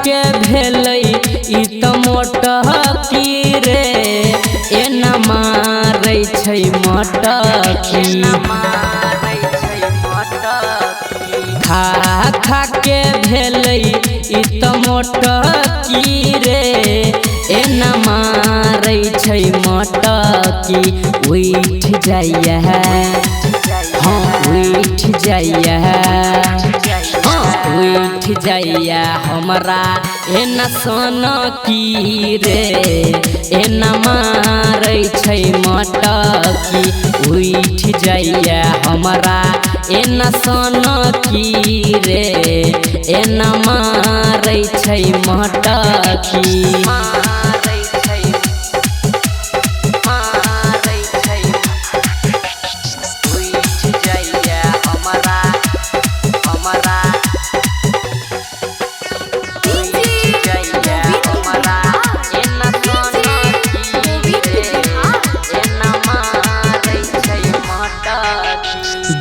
के भेलै ई त मोटकी रे एना मारै छै मटकी। खा खा के भेलै ई त मोटकी रे एना मारै छै मटकी। उठि जाइया हाँ उठि जाइया हाँ उठि जाइया हमरा एना सनकी रे एना मारै छै मटकी। उठि जाइया हमरा एना सनकी रे एना मारै छै मटकी।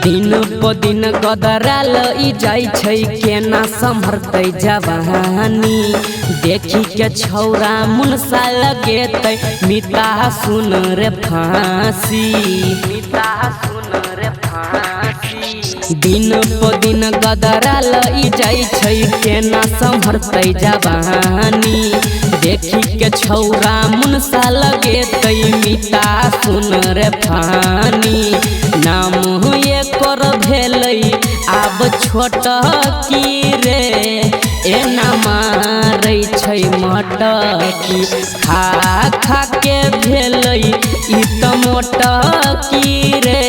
दिन प दिन गदराल ई जाइ छै केना सम्हरतै जवानी। देखी के छौरा मुनसा लगेतै मिता सुन रे फांसी। दिन प दिन गदराल ई जाइ छै केना सम्हरतै जवानी। देखी के छौरा मुनसा लगेतै मिता सुन रे फानी। नाम एकर भेलै आब छोटकी रे एना मारै छै मटकी। खा खा के भेलै ई त मोटकी रे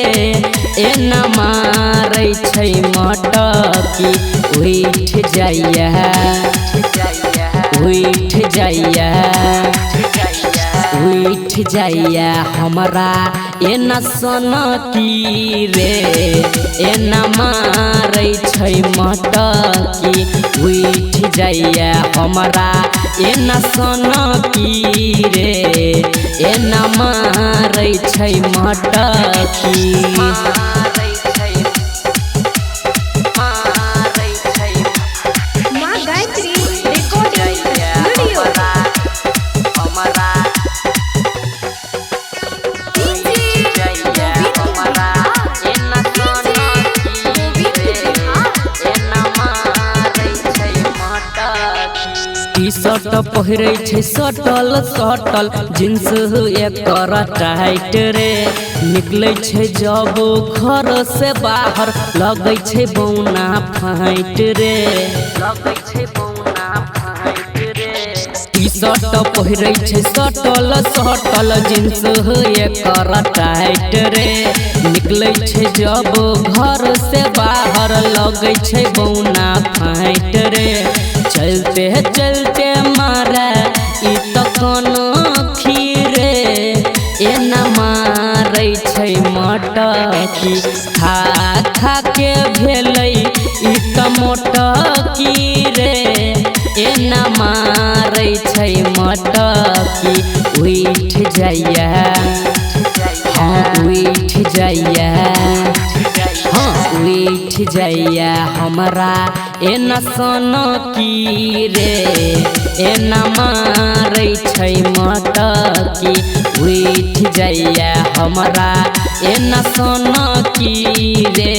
एना मारै छै मटकी। उठि जाइया उठि जाइया उठि जाइया हमरा एना सनकी रे एना मारै छै मटकी। उठि जाइया हमरा एना सनकी रे एना मारै छै मटकी। माँ गायत्री रिकॉर्डिंग स्टूडियो। टी-शर्ट पहिरै छै सटल सटल जींस एकर टाइट रे। निकलै छै जब घर से बाहर लगै छै बौना फाइट रे। टी-शर्ट पहिरै छै सटल सटल जींस एकर टाइट रे। निकलै छै जब घर से बाहर लगै छै बौना फाइट रे। चलते चलते मारा ई त कनखी रे एना मारै छै मटकी। खा खा के भेलै ई त मोटकी रे एना मारै छै मटकी। उठि जाइया हाँ उठि जाइया हाँ उठि जाइया हमरा एना सनकी रे एना मारै छै मटकी। उठि जाइया हमरा एना सनकी रे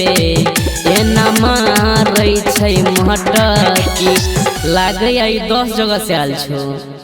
एना मारै छै मटकी। लागै आई 10 जगह से आयल छौ।